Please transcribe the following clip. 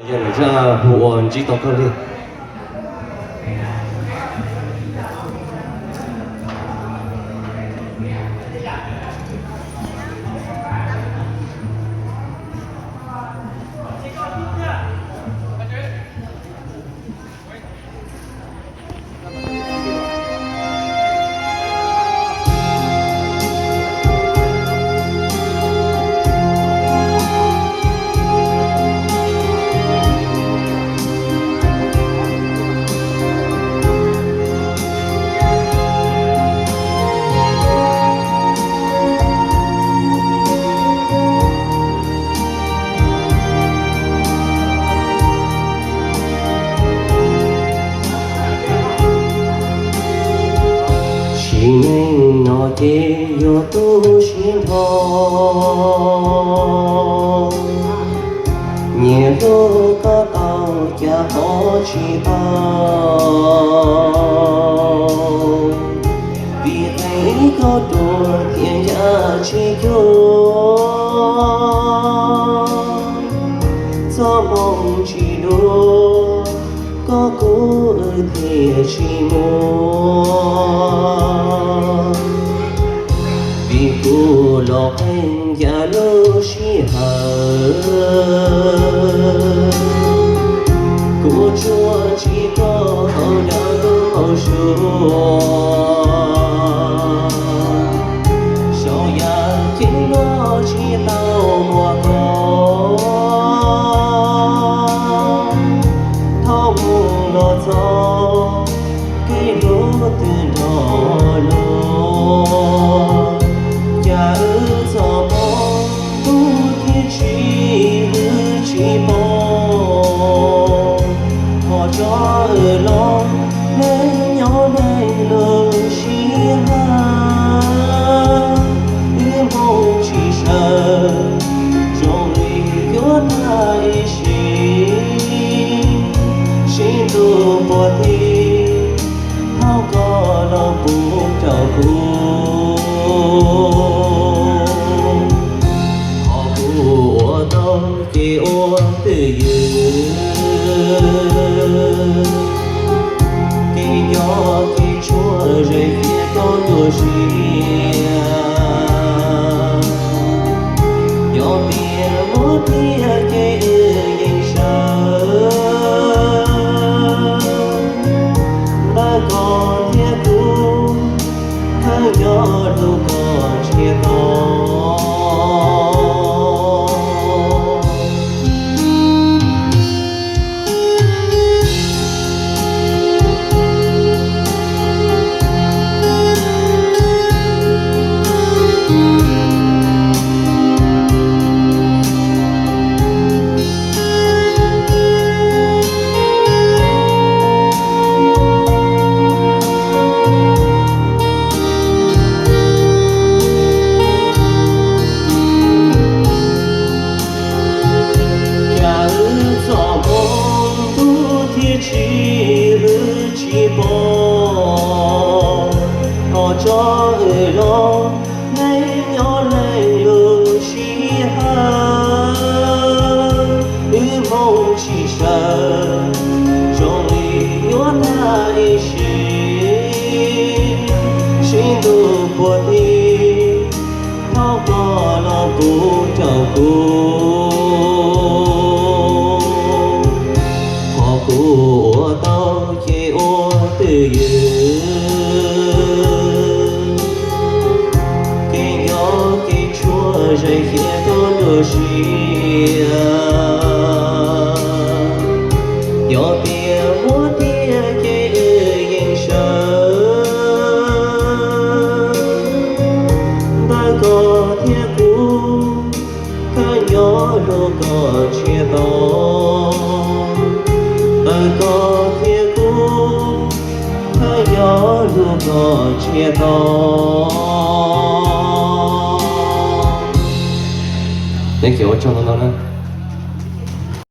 Yog lwm zaj hu ua ntsib tau kawg li. Sim neej no ces yog tu siab nrho, nyias hlub koj tau cas ho tsis tau, vim qee ib kauj ruam thiaj ncav tsis cuag. Txoj hmoo tsis dua, koj kuv wb thiaj tsis muaj, vim kuv los qee ncav lub sij hawm. Kuv tsuas ntsib koj hauv nruab hauv suab, saum yaj ceeb no tsis tau muaj koj. Thaum mus los txog kev hlub twb nrog luag, cas wb txoj hmoo ntuj thiaj tsis hwj tsis poob. Ho tso wb los neej nyob neej lub sij hawm, wb hmoo tsis sawv, zoo li yuav tag ib sim, sib ntuj puag tim, thaum koj los pub rau kuv. Ho kuv ua tau ces ua twj ywm, kev nco kev tshuav ze fiab koj nruab siab. Yog tias muab tiag ces wb yeej sawv, ntawm koj thiab kuv, khaws nco hlub koj ntsiag to. Cas wb txoj hmoo ntuj thiaj tsis hwj tsis poob, ho tso wb los neej nyob neej lub sij hawm, wb hmoo tsis sawv, zoo li yuav tag ib sim, sib ntuj puag tim, thaum koj los pub rau kuv. Ho kuv ua tau ces ua twj ywm, kev nco kev tshuav ze fiab koj nruab siab. Yog tias muab tiag ces wb yeej sawv, ntawm koj thiab kuv, khaws nco hlub koj ntsiag to. Ntawm koj thiab kuv, khaws nco hlub koj ntsiag to. Thank you, ua tsaug ntau ntau na.